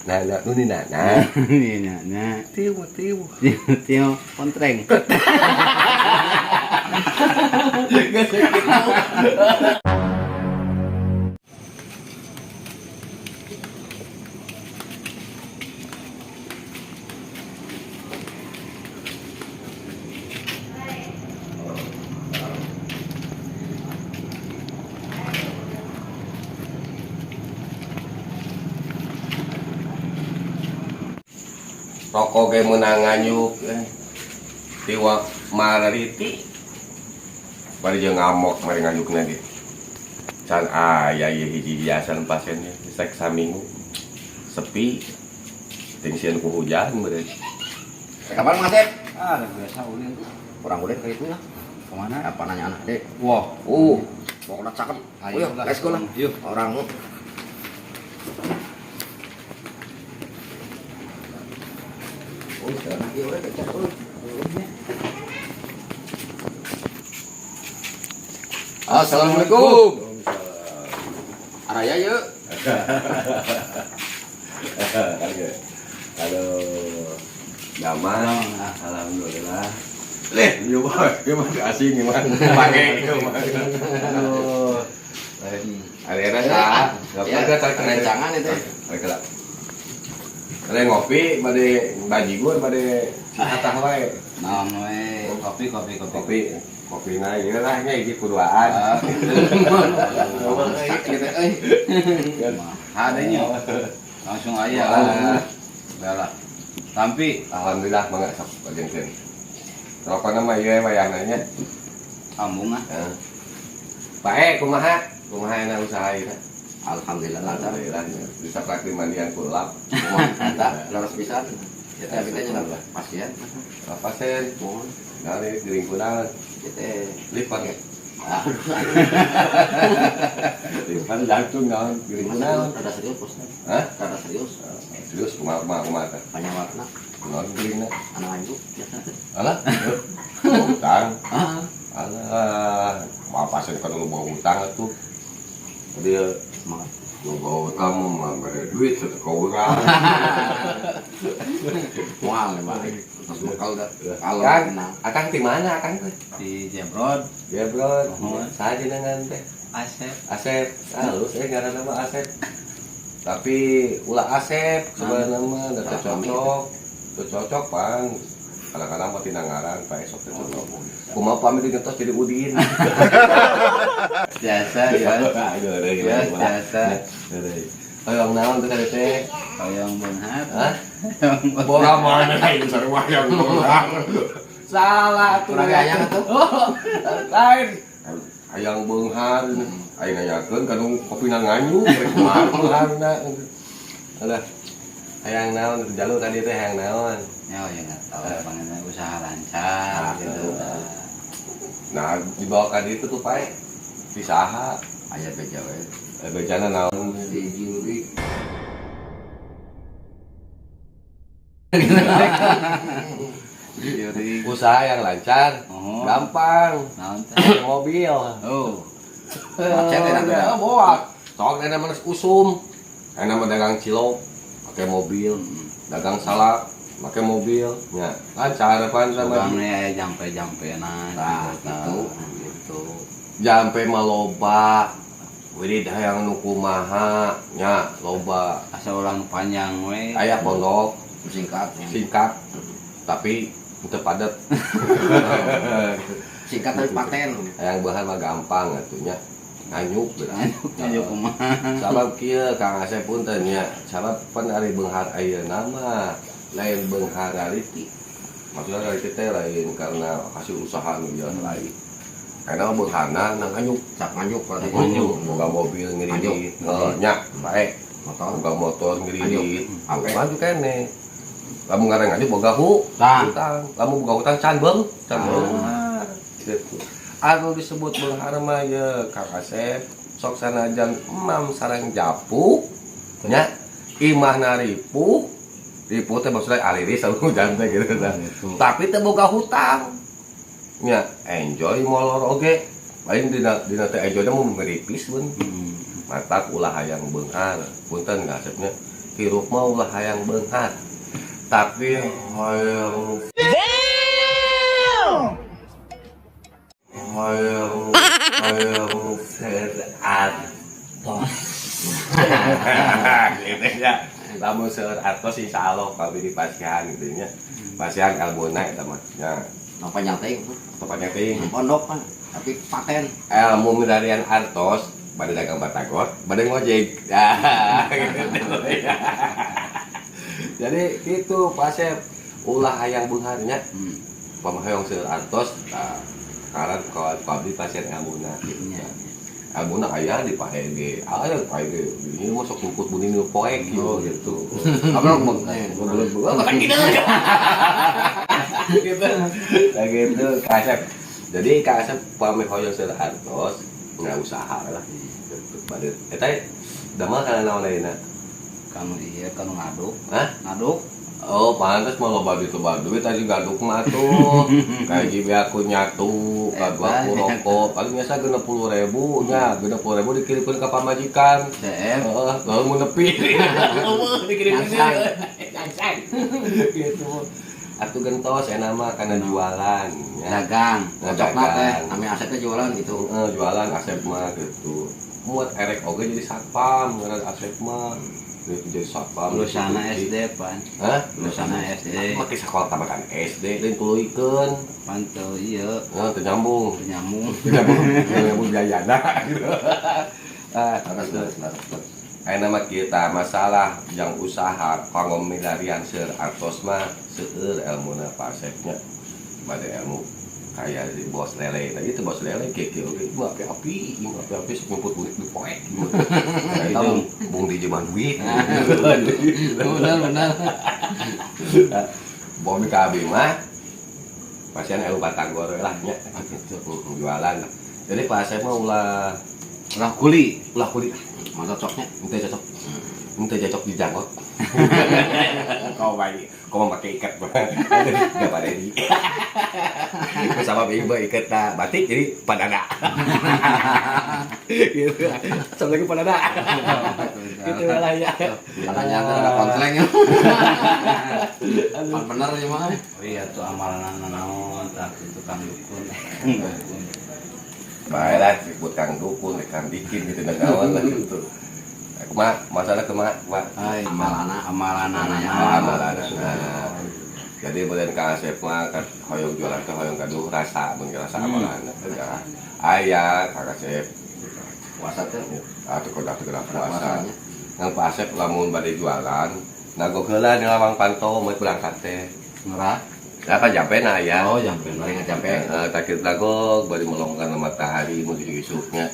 Nah, nah, nu nina. Nina na. Tiu tiu. Tio kontreng. Geus kitu. Rokok ge meunang nganyuk tiwa mariti bari jeung ngamok mari nganyukna ge can aya ieu hiji hiasan pasien sek saminggu sepi ting sieun ku hujan meureun. Kapan Mang Asep? Ah, biasa ulin. Kurang ulin kayak itu lah. Kemana? Apa nanya anak dek? Wah, Pokoknya cakep. Ayo Ayo, lah. let's go lah. Yuk. Orang Oh, sekarang lagi udah kecap euy. Assalamualaikum. Araya yuk. Aduh, damai, alhamdulillah. Leh, ieu mah, ieu mah asing ieu mah. Pake ieu mah. Aduh. Arena sa, Ya, rencangan itu. Baiklah. Ada ngopi, bade bajigur, bade atah wae. Naon we? Kopi, kopi, kopi. Kopi, kopi na ieu lah nya hiji kuduaan. Ah. Sakit gitu euy. Adanya. Langsung aja. Ah. Udah lah. Tampi Alhamdulillah mangga sok bajengkeun. Rokona mah ieu wayahna nya. ambung ah. Heeh. Pak E, kumaha? Kumaha enak usaha ieu? Alhamdulillah lancar. Alhamdulillah bisa praktik mandian kulap. Eta leres pisan. Ya teh kita nya pasien. Apa sen? Mohon Nah, ini di lingkungan kita lipat ya. ah Lipat langsung naon di lingkungan. rada serius bosnya. Hah? Rada serius. Serius kumaha kumaha kumaha teh? Banyak warna Naon geuringna? anak anjuk biasa teh. Alah. Hutang. Ah, Alah, apa sen kan lu bawa hutang atuh. Dia semangat. lu bawa hutang mah bere duit satu ka urang. Mual ya balik. Terus bekal dah. Kalau Kang, kenal. akang di mana akang teh? Di Jebrod, Ya bro, Nuhun. saja dengan teh. Asep. Asep, halus saya ngaranna mah Asep. Tapi ulah Asep sebenarnya mah da teu cocok. Teu cocok pan. Kadang-kadang mah tina ngaran Pak esok teu cocok. Kumaha pamit digentos jadi Udin. Biasa ya. Aduh, euy, Ya, biasa. Hoyong naon teh tadi teh? Hoyong beunghar. Hah? Hoyong beunghar. Bola mana ieu sarua yang bola. Salah tuh. Kurang ayang atuh. Oh, lain. Hayang beunghar, aing nanyakeun ka nu kopina nganyu, rek kumaha beungharna. Alah. Hayang naon jalur tadi teh hayang naon. Ya, ya nggak tahu pengen usaha lancar Ah, gitu. Nah, dibawa ka ditu tuh pae. Di saha? Aya beja we. Eh, bejana naon? Di juri. Juri. Usaha yang lancar, Oh. gampang. Naon teh? Pakai mobil. Oh, Macet ya, nanti. Ya, boak. Sok enak mah usum. Enak mah dagang cilok, pakai mobil. Dagang salak, pakai mobil. Ya, lancar pan sama sugan we aya jampe-jampena Nah, gitu. gitu. Gitu. Jampe mah loba. Widih hayang nu kumaha nya loba. Asa ulang panjang we. Aya pondok Singkat. singkat tapi teu padat. Singkat tapi paten. Hayang bahan mah gampang atuh nya. Nganyuk gitu. Lanjut kumaha. Sabab kieu Kang Asep punten nya, sabab pan ari beunghar ayeuna mah lain beunghar rariti. Maksudna rariti teh lain karena hasil usaha nu biasa lain. Karena beungharna nang nganyuk. Cap nganjuk berarti. Nganyuk, boga mobil ngiridit. Heuh nya, bae. Motor. Boga motor ngiridit. Ape. Maju keneh. Lamun ngaran nganyuk boga Tang. hutang. Lamun boga hutang can beung, can beunghar. Gitu. Anu disebut beunghar mah ye Kang Asep sok sanajan emam sareng japuk nya imahna ripuh ripuh teh maksudnya aliris anu hujan teh gitu tah. Gitu. Tapi teh boga hutang nya enjoy molor oge lain dina dina teh enjoyna mun ngeripis beun. Matak ulah hayang beunghar punten Kang Asepnya Hirup mah ulah hayang beunghar. Tapi hayang hayang hayang seueur artos. Gitu ya. Lamun seueur artos, insyaallah kabeh dipasihan gitu nya. Pasihan elmuna eta mah. Nya. Tong panjang teuing. Tepatnya teuing. Pondok kan, tapi paten. Ilmu milarian artos bade dagang batagor, bade ngojek. Ah, gitu ya. Jadi gitu, Pak Asep, ulah hayang beunghar nya. Pamah hoyong seueur artos, nah, karan ka abdi pasien ilmuna gitu. Nya. Ilmuna aya di Pak Ege, aya di Pak Ege. Ini mah sok nyumput bunyi nu poek gitu. Oh, gitu. Apa mau belum belum gitu. Gitu. Nah gitu, Kak Asep. Jadi Kak Asep pami hoyong seueur artos, nggak usaha lah. Gitu. Bade eta damel kana naon ayeuna? Kanu iya, kanu ngaduk. Hah? Ngaduk. Oh, pantes mah loba duit, loba duit tadi gaduk mah tuh. Kayak gini aku nyatu, kadua aku rokok. Paling biasa 60.000 nya, 60.000 dikirimkeun ka pamajikan. CF. Heeh, lalu mau nepi. Dikirimkeun. Gitu. Atuh gentos enak mah kana jualan ya. Dagang. Nah, Cocok teh, dagang. namanya asetnya jualan gitu. Heeh, jualan Asep mah gitu. Muat erek oge jadi satpam ngaran Asep mah. Gitu jadi satpam. Lulusan SD pan. Hah? Lulusan SD. Aku mah sekolah tamatan SD lain tuluykeun. Pantau iya. Heeh, teu nyambung. Teu nyambung. Teu nyambung, teu nyambung biayana gitu. Ah, Terus terus terus terus. Terus. Ayeuna mah kita masalah yang usaha kanggo milarian seueur artos mah seueur elmuna Pak Asepnya. Bade ilmu kayak si bos lele tadi itu, bos lele kieu kieu oge mah api-api, ieu mah api-api sok nyumput duit di poek gitu. Nah, itu bung di zaman duit. Benar benar. Bom di KB mah pasien ilmu batagor we lah nya gitu, jualan. Jadi Pak Asep mah ulah Ulah kuli. Ulah kuli. Mau cocoknya. Ente cocok. Ente cocok di janggot. Kau baik, kau mau pakai ikat. Gak pada ini. Bersama ibu ikat nah, batik jadi padana. Gitu. Sama lagi padana. Gitu lah ya. Katanya ada konseleng ya. Pan bener ya mah. Oh iya tuh amalan naon tah itu kang dukun. Baiklah, disebut kang dukun, kang dikin gitu dan kawan lah gitu. Kumaha masalah kumaha, Pak? Ai, Amalana. Amalana. Amalana. Jadi beureun ka Asep mah kan hoyong jualan teh hoyong gaduh rasa, mun rasa amalana. Ya. Aya Kang Asep. Puasa teh. Atuh kudu atuh kudu puasa. Puasanya. Nang Pak Asep lamun bade jualan, nagog heula di lawang panto mau berangkat teh. Ngerah. Ya kan jampena ya. Oh, jampe. Bari ngejampe. Heeh, takit nagog bari melongkan matahari menuju isuknya.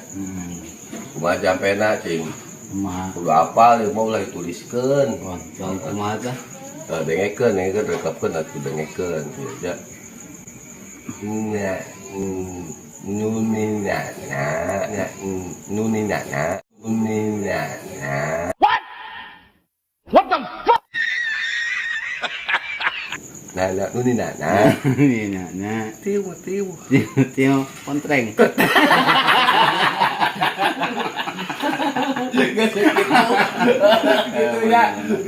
Kumaha jampena cing? Kumaha? Kudu apal ieu mah ulah dituliskeun. Wah, jauh kumaha tah? Eh, dengekeun, dengekeun, rekapkeun atuh dengekeun ya. Nya nuni na na na nuni na na nuni na na. What? What the fuck? Nah, nah, nuni na na. Iya, nya. Tiu, tiu. Tio kontreng. Geus gitu. Gitu ya.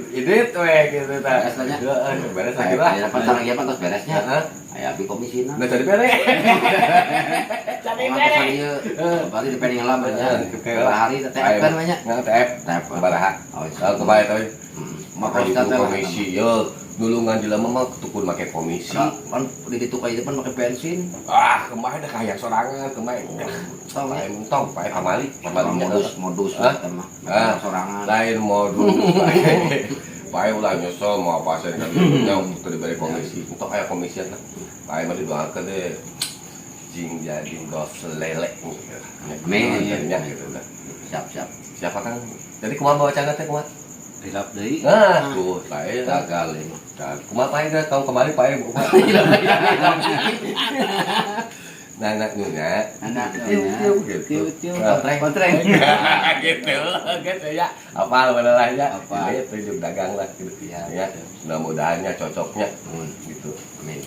Ini tuh gitu ta. Beres lah nya. Heeh, beres lagi lah. Aya pan sareng ieu pan tos beresnya. Heeh. Aya abi komisina. Nah, jadi bere. Jadi bere. Ieu berarti di pending heula nya. Hari teh TF kan we nya. Nah, TF. TF. Sabaraha? Oh, Kalau kemarin teh Maka maka itu komisi yo nulungan jelema mah tukun make komisi. Kan di ditu ka ieu pan make bensin. Ah, kemarin dah kayak sorangan kemarin. Tong ya. Lain tong, pae pamali, pamalinya Modus modus Hah? eta mah. Ah. Sorangan. Lain modus. Pae ulah nyesel mau apa sih kan nya teu diberi komisi. Entok aya komisi lah. Pae mah didoakeun deh. Jing jadi bos lele. Amin. Nya gitu lah. Siap siap. Siapa Kang? Jadi kumaha bacana teh kumaha? Hilap deui. Ah, tuh, lain. Gagal ini. Nah, kumaha pae teh tahun kemarin pae kumaha? Nah, nah, nya. Anak Tiu, tiu, gitu. Tiu tiu. Nah. Kontreng. Kontreng. Gitu, gitu ya. Apa bener lah ya. Apa. Ini tunjuk dagang lah gitu. Iya. Ya, mudah-mudahannya cocoknya gitu. Amin.